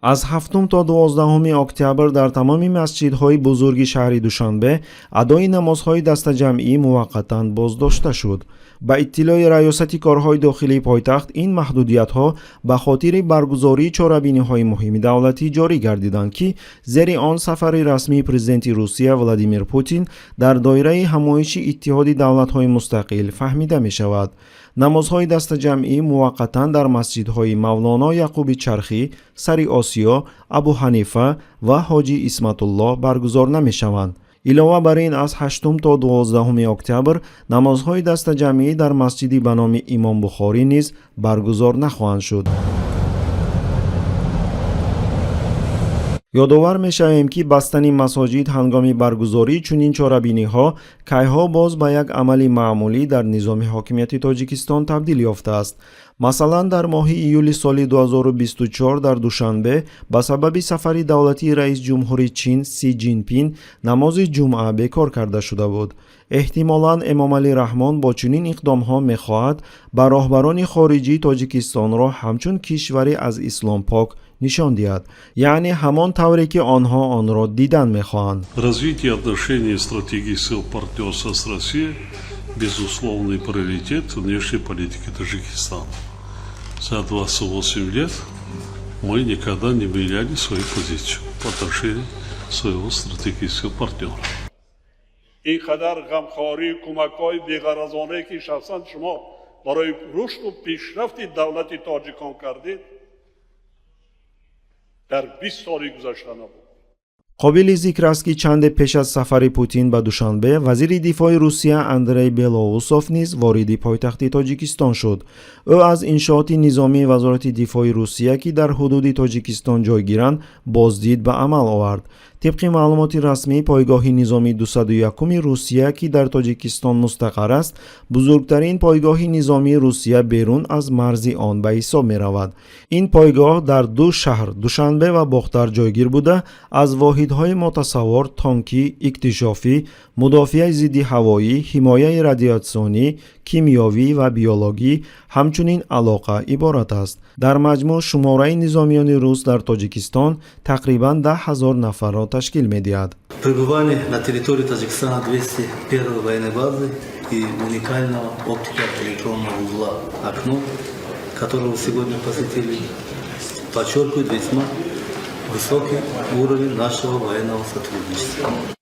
Аз 7 то 12 октябр дар тамоми масҷидҳои бузурги шаҳри Душанбе адои намозҳои дастаҷамъӣ муваққатан боздошта шуд. Ба иттилои Раёсати корҳои дохилии пойтахт, ин маҳдудиятҳо ба хотири баргузории чорабиниҳои муҳими давлатӣ ҷорӣ гардиданд, ки зери он сафари расмии президенти Русия Владимир Путин дар доираи ҳамоиши Иттиҳоди давлатҳои мустақил фаҳмида мешавад. Намозҳои дастаҷамъӣ муваққатан дар масҷидҳои Мавлоно Яқуби Чархӣ, Сари Осиё, Абу Ҳанифа ва Ҳоҷи Исматуллоҳ баргузор намешаванд. Илова бар ин, аз 8 то 12 октябр намозҳои дастаҷамъӣ дар масҷиди ба номи Имом Бухорӣ низ баргузор нахоҳанд шуд. Ёдовар мешавем, ки бастани масоҷид ҳангоми баргузории чунин чорабиниҳо кайҳо боз ба як амали маъмулӣ дар низоми ҳокимияти Тоҷикистон табдил ёфтааст. Масалан, дар моҳи июли соли 2024 дар Душанбе ба сабаби сафари давлатии раис ҷумҳури Чин Си Ҷинпин намози ҷумъа бекор карда шуда буд. Эҳтимолан, Эмомалӣ Раҳмон бо чунин иқдомҳо мехоҳад ба роҳбарони хориҷӣ Тоҷикистонро ҳамчун кишваре аз ислом пок нишон диҳад, яъне ҳамон тавре ки онҳо онро дидан мехоҳанд. Развитие отношений и стратегического партнерства с Россией – безусловный приоритет внешней политики Таджикистана. За 28 лет мы никогда не меняли свою позицию по отношению своего стратегического партнера. Ин қадар ғамхорию кӯмакҳои беғаразонае, ки шахсан шумо барои рушду пешрафти давлати тоҷикон кардед, дар 20 соли гузашта набуд. Қобили зикр аст, ки чанде пеш аз сафари Путин ба Душанбе вазири дифои Русия Андрей Белоусов низ вориди пойтахти Тоҷикистон шуд. Ӯ аз иншооти низомии Вазорати дифои Русия, ки дар ҳудуди Тоҷикистон ҷойгиранд, боздид ба амал овард. Тибқи маълумоти расмӣ, пойгоҳи низомии 201-уми Русия, ки дар Тоҷикистон мустақар аст, бузургтарин пойгоҳи низомии Русия берун аз марзи он ба ҳисоб меравад. Ин пойгоҳ дар ду шаҳр, Душанбе ва Бохтар, ҷойгир буда, аз воҳидҳои мотосавор, тонкӣ, иктишофӣ, мудофиаи зидди ҳавоӣ, ҳимояи радиатсионӣ, кимиёвӣ ва биологӣ, ҳамчунин алоқа иборат аст. Дар маҷмӯъ шумораи низомиёни рус дар Тоҷикистон тақрибан 10 000 нафарро ташкил медиҳад. Пребывание на территории Таджикистана 201 военной базы и уникального оптико-электронного узла «Окно», которого вы сегодня посетили, подчеркивает весьма высокий уровень нашего военного сотрудничества.